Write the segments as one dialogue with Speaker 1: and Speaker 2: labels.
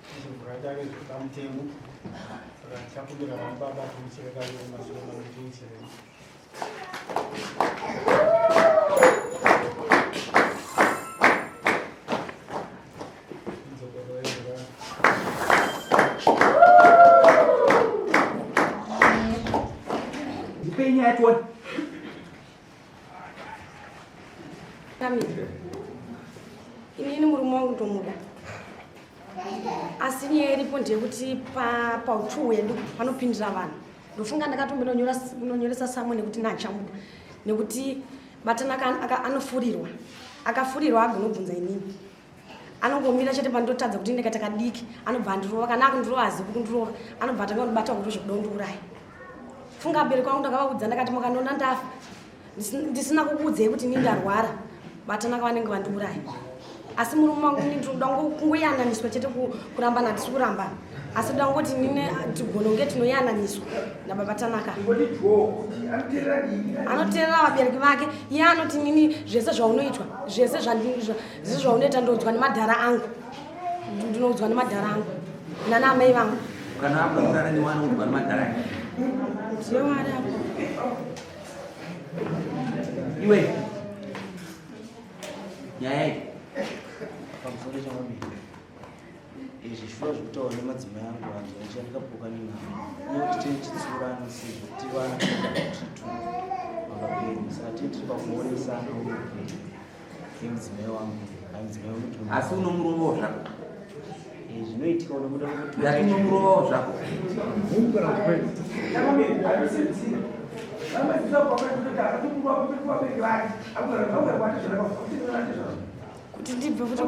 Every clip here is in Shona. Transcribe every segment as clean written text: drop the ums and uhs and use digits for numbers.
Speaker 1: Zvakadaro zviri pamutemo saka tichakumbira vana baba tiuchire kaviri mashure mangu tiuchirei.
Speaker 2: Ndipei nyaya tione.
Speaker 3: Kamira. Inini murume wangu ndomuda. Asi nyaya iripo ndeyekuti pautu hwedu panopindira vanhu. Ndofunga ndakatombononyoresa samwe nekuti nachamuda. Nekuti Batanaka anofurirwa. Akafurirwa agonobvunza inini. Anongomira chete pandotadza kuti ndikaita kadiki anobva andirova kana akundirova hazivi kundirova anobva atanga kundibata kuti zvekuda kundiuraya. Funga abereki vangu ndakavaudza ndakati mukandiona ndafa ndisina kukuudzei kuti ini ndarwara batanaka vanenge vandiuraya asi murume wangu ini ndinoda kungoyananiswa chete kurambana hatisi kurambana asi ndoda kungoti nini tigone kunge tinoyananiswa nababa tanaka anoteerera vabereki vake iye anoti nini zvese zvaunoitwa zvese zvaunoita ndoudzwa nemadhara angu ndinoudzwa nemadhara angu nana amai vangu
Speaker 2: kana akurara newana udzwa nemadhara ake
Speaker 3: ndiye wari apo
Speaker 2: iwe nyaya iyi
Speaker 4: pamusoro chamamiri izvi shuwa zvekutaura nemadzimai angu hanzi vaicha ndikapokani navo nekuti tine chitsurano sezvo kuti vana titu vakapenyu saka tine tiri pakuonesana upenyu nemudzimai wangu amudzimai wangu
Speaker 2: asi unomurovawo zvako
Speaker 4: eh, zvinoitika unomuda
Speaker 2: kuti ndati unomurovawo zvako
Speaker 3: kuti ndibve futi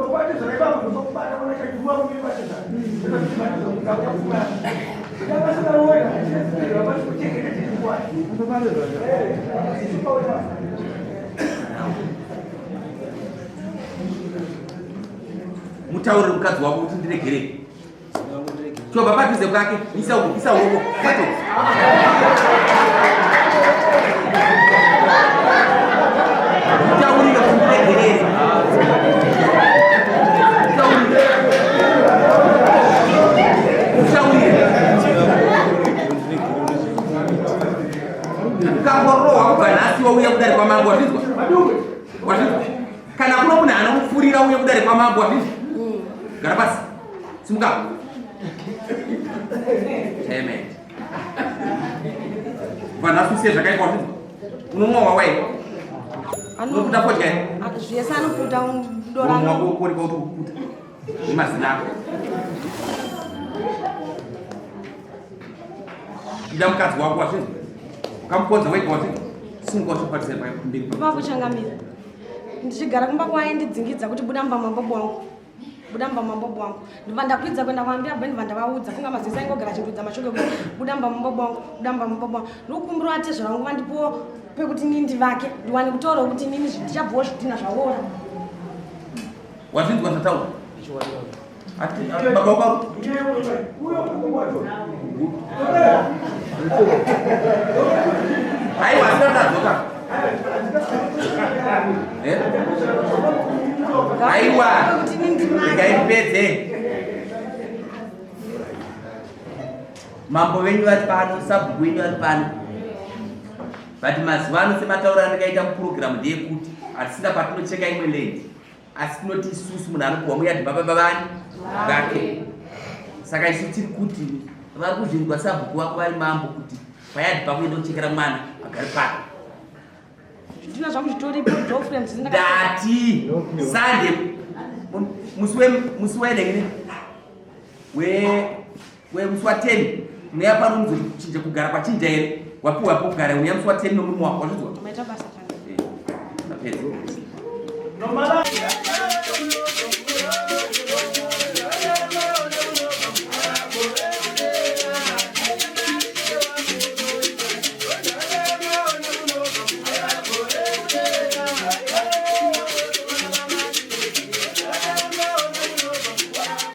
Speaker 2: Mutaurire mukadzi wako kuti ndiregerei. Chobva padhuze kwake, isa uko, isa uko, kwato. Mutaurire kuti ndiregerere. Mutaurire. Mutaurire. Ukangorohwa kubva nhasi wauya kudare kwamambo wazvinzwa? Wazvinzwa? Kana kuno munhu anokupfurira uye kudare kwamambo wazvinzwa? Gara pasi. Simuka. Amen. Vanhu vasusiye zvakaipa wazvinzwa? Unomwa wawa here? Unoputa fodya here?
Speaker 3: Zvese anoputa dora.
Speaker 2: Unomwa kuonekwa kuti ukuputa. Nemazina ako. Ida mukadzi wako wazvinzwa? Ukamukodza wega wazvinzwa? Simuka uchikwatisa pamberi.
Speaker 3: Baba changamira. Ndichigara kumba kwaindidzingidza kuti buda mumba mambobo wangu. Buda mumba mambobo wangu. Ndibva ndakwidza kuenda kwambuya bwe ndibva ndavaudza funga maziso aingogara achindudza mashoko ekuti buda mumba mambobo wangu, buda mumba mambobo wangu. Ndikukumbira atezvara vangu vandipowo pekuti nini ndivake ndiwane kutaura kuti nini ndichabvawo zvidhina zvaora.
Speaker 2: Wazvinzwa zvataura? Baba wako Aiwa asina tadzoka. Eh? Aiwa. Regai ndipedze. Mambo venyu vari pano, sabhuku venyu vari pano. But mazuva ano sematauro andikaita kupurogiramu ndeyekuti hatisina patinocheka imwe land. Asi tinoti isusu munhu anopuhwa muyadhi mababa vani vake. Saka isu tiri kuti vari kuzvinzwa sabhuku vako vari mambo kuti payadhi pako enda kuchekera mwana agare pako.
Speaker 3: Zvidhina zvangu zvitoripo girlfriend.
Speaker 2: Ndati Sunday musi we musi we we we musi wa 10 unoya pano unozochinja kugara kwachinja here wapiwa pokugara unoya musi wa 10 nomurume wako wazvinzwa?
Speaker 3: Maita basa changa.
Speaker 2: Eh, tapedza.